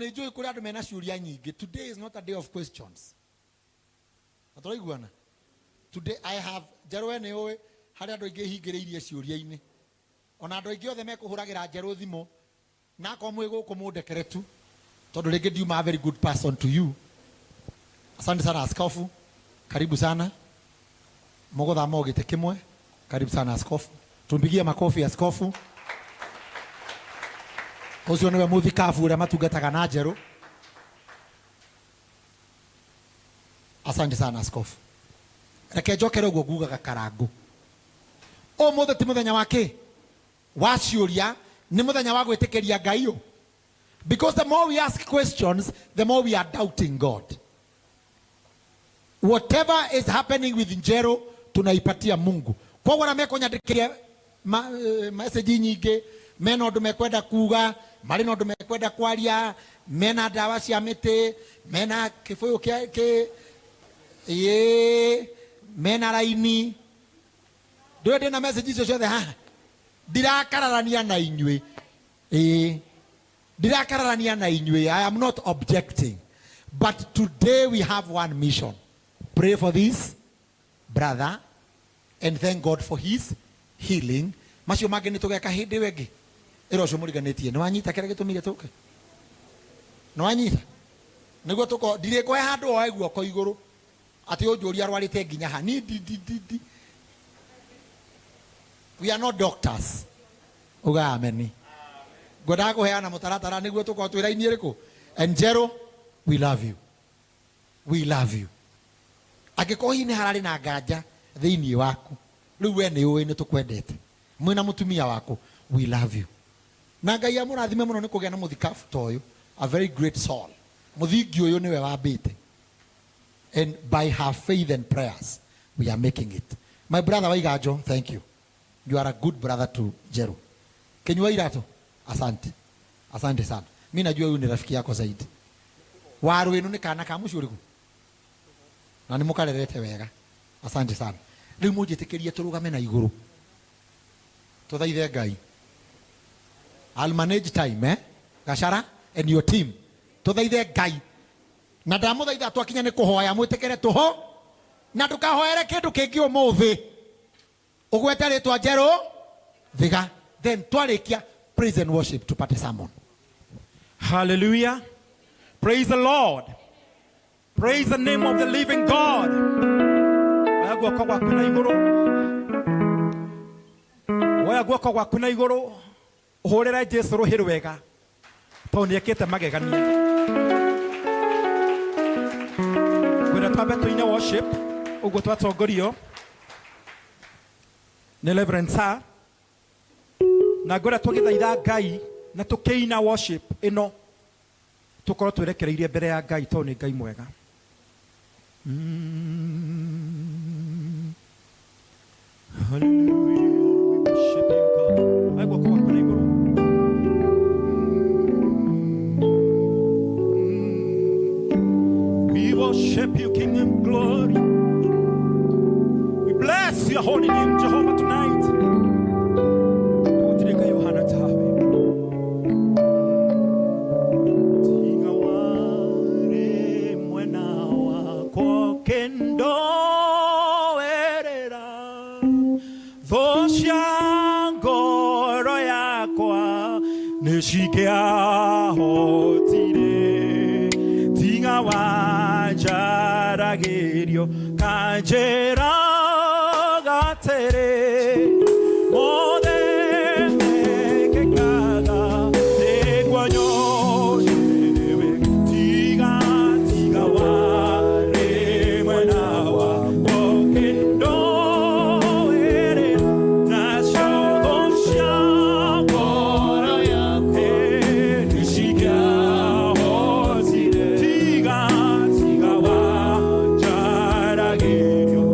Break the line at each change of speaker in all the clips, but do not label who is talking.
Nĩ njũĩ kũrĩ andũ mena ciũria nyingĩ. Today is not a day of questions. Na tũraiguana? Today I have, Njerũ we nĩ ũĩ harĩ andũ aingĩ hingĩrĩirie ciũria-inĩ. Ona andũ aingĩ othe mekũhũragĩra Njerũ thimũ, na akorwo mwĩ gũkũ mũndekere tu, tondũ rĩngĩ ndiuma a very good person to you. Asante sana askofu, karibu sana. Mũgũthama o gĩtĩ kĩmwe. Karibu sana askofu. Tumpigie makofi askofu. Ũcio nĩwe mũthikabu ũrĩa matungataga na Njerũ. Asante sana askofu. Reke njokere ũguo ngugaga Karangũ. Ũmũthĩ ti mũthenya wa kĩ? Wa ciũria, nĩ mũthenya wa gwĩtĩkĩria Ngai ũ. Because the more we ask questions, the more we are doubting God. Whatever is happening with Njeru tunaipatia Mungu. Koguo arĩa mekũnyandĩkĩria message nyingĩ mena ũndũ mekwenda kuga, marĩ na ũndũ mekwenda kwaria, mena ndawa cia mĩtĩ, mena kĩbũyũ kĩa kĩ ĩĩ, mena raini. Ndũĩ ndĩna message icio ciothe haha? Ndirakararania na inyuĩ. Ĩĩ. Ndirakararania na inyuĩ. I am not objecting. But today we have one mission. Pray for this brother and thank God for his healing. Macio mangĩ nĩ tũgeka hĩndĩ ĩyo ĩngĩ. Ĩra ũcio mũriganĩtie. Nĩ wanyita kĩrĩa gĩtũmire tũke? Nĩ wanyita? Nĩguo tũko ndirĩkũhe handũ woe guoko igũrũ atĩ ũnjũrie arwarĩte nginya ha. Niĩ ndi ndi ndi ndi. We are not doctors. Uga ameni. Ngwendaga kũheana mũtaratara nĩguo tũkorwo twĩ raini ĩrĩkũ. And Njerũ, we love you. We love you. Angĩkorwo hihi nĩ hararĩ na nganja thĩinĩ waku, rĩu we nĩ ũĩ nĩ tũkwendete. Mwĩna mũtumia waku, we love you. Na Ngai amũrathime mũno nĩ kũgĩa na mũthikabu ta ũyũ, a very great soul. Mũthingi ũyũ nĩwe wambĩte. And by her faith and prayers, we are making it. My brother Waiganjo, thank you. You are a good brother to Jeru. Kinyua irato. Asante. Asante sana. Mimi najua huyu ni rafiki yako zaidi. Waru ĩno nĩ kana ka mũciĩ ũrĩkũ? Na nĩ mũkarerete wega. Asante sana. Rĩu mũnjĩtĩkĩrie tũrũgame na igũrũ. Tũthaithe Ngai. I'll manage time, eh? Gachara and your team. Tũthaithe Ngai. Na ndamũthaitha twakinya nĩ kũhoya mwĩtĩkĩre tũho. Na ndũkahoere kĩndũ kĩngĩ ũmũthĩ. Ũgwete rĩtwa Njerũ Thiga. Then twarĩkia praise and worship tupate sermon.
Hallelujah. Praise the Lord. Praise the name of the living God. Oya guoko gwaku na igũrũ. Oya guoko gwaku na igũrũ. Ũhũrĩre Jesu rũhĩ rwega tondũ nĩ ekĩte magegania. Ngwenda twambe tũine worship ũguo twatongorio nĩ Reverend Sir, na ngwenda tũgĩthaitha Ngai na tũkĩina worship ĩno tũkorwo twerekereirie mbere ya Ngai tondũ nĩ Ngai mwega. Hallelujah, we worship you, God. Oya guoko gwaku na igũrũ. We worship you, King of glory. We bless your holy name, Jehovah, tonight. Gũtirĩ Ngai ũhana tawe. Tiga warĩ mwena wakwa ũkĩndoerera thũ cia ngoro yakwa nĩ cingĩahotire tiga wanjaragĩrio kanjĩra gatĩrĩ mothe mekĩkaga nĩguo nyone tiga tiga warĩ mwena wakwa ũkĩndoerera nacio thũ cia ngoro yakwa nĩ cingĩahotire tiga tiga wanjaragĩrio.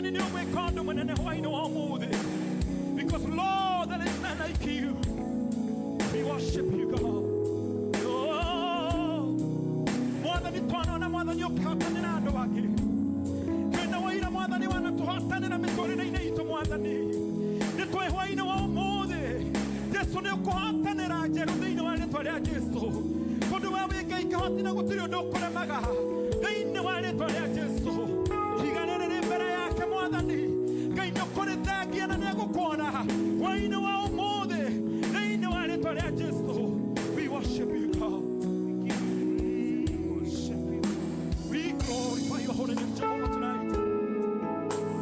Mwathani nĩ ũgwĩka ũndũ mũnene hwainĩ wa ũmũthĩ. Because Lord, there is none like you. We worship you, God. Oh, Mwathani twanona Mwathani ũkĩhotanĩra andũ angĩ. Twĩna wĩira Mwathani wanatũhotanĩra mĩtũrĩre-inĩ itũ Mwathani. Nĩ twĩ hwainĩ wa ũmũthĩ. Jesu nĩ ũkũhotanĩra njerũ thĩinĩ wa rĩtwa rĩa Jesu. Tondũ we wĩ Ngai kĩhoti na gũtirĩ ũndũ ũkũremaga. Thĩinĩ wa rĩtwa rĩa Jesu. Ihiga rĩrĩ rĩ mbere yake Mwathani. Ngai nĩ ũkũrĩthengia na nĩ egũkuona. Hwainĩ wa ũmũthĩ. Thĩinĩ wa rĩtwa rĩa Jesu. We worship you, God. We glorify your holy name, Jehovah, tonight.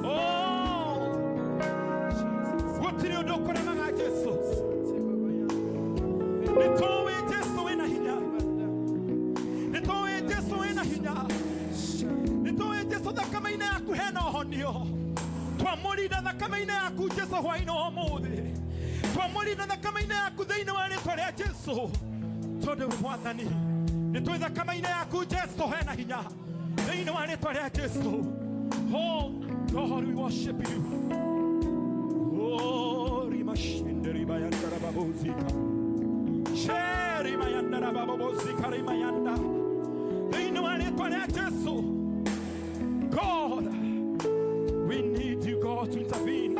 Oh, gũtirĩ ũndũ ũkũremaga Jesu. Nĩ tũĩ Jesu wĩna hinya. Nĩ tũĩ Jesu wĩna hinya. Nĩ tũĩ Jesu thakame-inĩ yaku hena ũhonio. Twamũrinda thakame-inĩ yaku Jesu hwainĩ wa ũmũthĩ. Twamũrinda thakame-inĩ yaku thĩinĩ wa rĩtwa rĩa Jesu. Tondũ Mwathani nĩ twĩ thakame-inĩ yaku Jesu hena hinya. Thĩinĩ wa rĩtwa rĩa Jesu. Oh God, we worship you. Oh, rimashinde ribayandara babozika. Sheri mayandara babozika rimayanda. Thĩinĩ wa rĩtwa rĩa Jesu. God, we need you, God, to intervene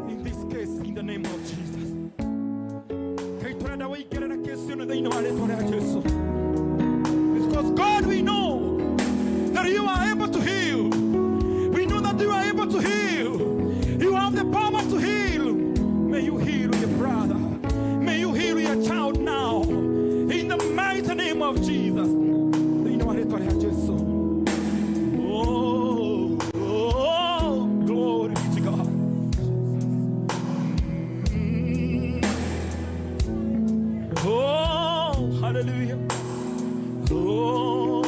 in this case in the name of Jesus. Ngai tũrenda wĩingĩrĩre kesi ĩno thĩinĩ wa rĩtwa rĩa Jesu. Because God, we know that you are able to heal. We know that you are able to heal. You have the power to heal. May you heal your brother. May you heal your child now. In the mighty name of Jesus. Thĩinĩ wa rĩtwa rĩa Jesu. Oh, oh, glory be to God. Oh, hallelujah. Oh,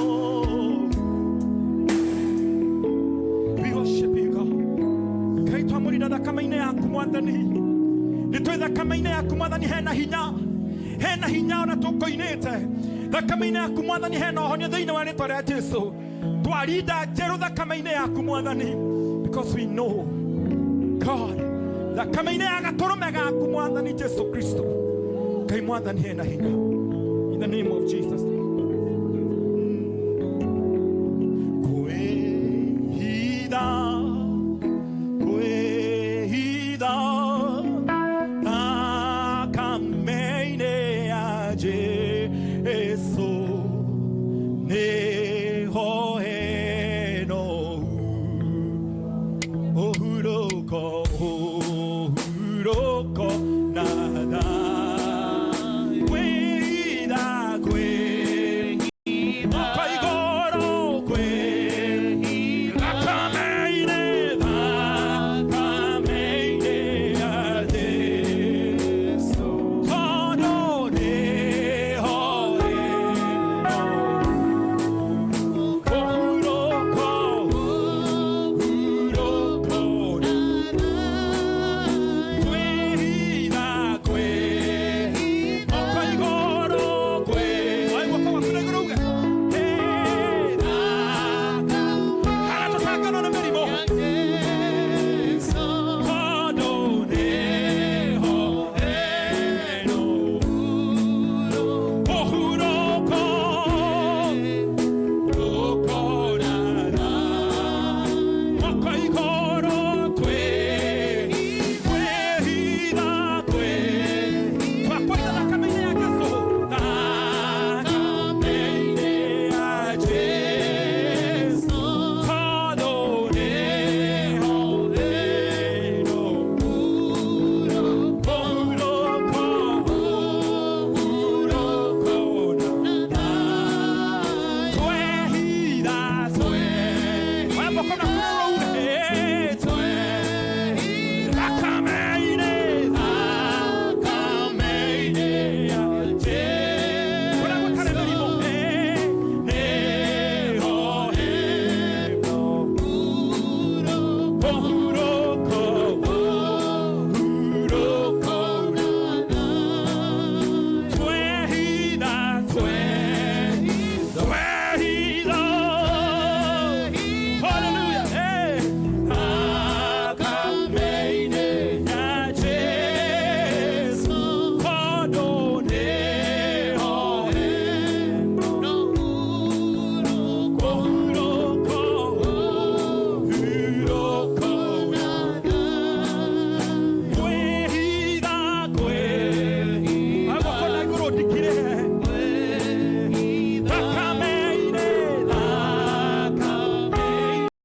we worship you, God. Ngai twamũrinda thakame-inĩ yaku Mwathani. Nĩ twĩ thakame-inĩ yaku Mwathani hena hinya. Hena hinya ona tũkoinĩte. Thakame-inĩ yaku Mwathani hena ũhonio thĩinĩ wa rĩtwa rĩa Jesu. Twarinda njerũ thakame-inĩ yaku Mwathani. Because we know God, thakame-inĩ ya gatũrũme gaku Mwathani Jesu Kristo. Ngai Mwathani hena hinya. In the name of Jesus. Kwĩhitha, kwĩhitha, thakame-inĩ ya Jesu, nĩho hena ũhurũko, ũhurũko na thayũ. Kwĩhitha, kwĩhitha, kwa igũrũ, kwĩhitha, thakame-inĩ, thakame-inĩ ya Jesu, tondũ nĩho hena ũhurũko, ũhurũko kwĩhitha, kwĩhitha, kwa igũrũ, kwĩ- Guoko gwaku na igũrũ uge. Hey, harĩa tũtangana na mĩrimũ. Tondũ nĩho hena ũhurũko, ũhurũko na thayũ. Kwa igũrũ kwĩhitha, twakwĩhitha thakame-inĩ ya Jesu, thakame-inĩ ya Jesu, tondũ nĩho hena ũhurũko, ũhurũko na twehitha, oya moko na kũu.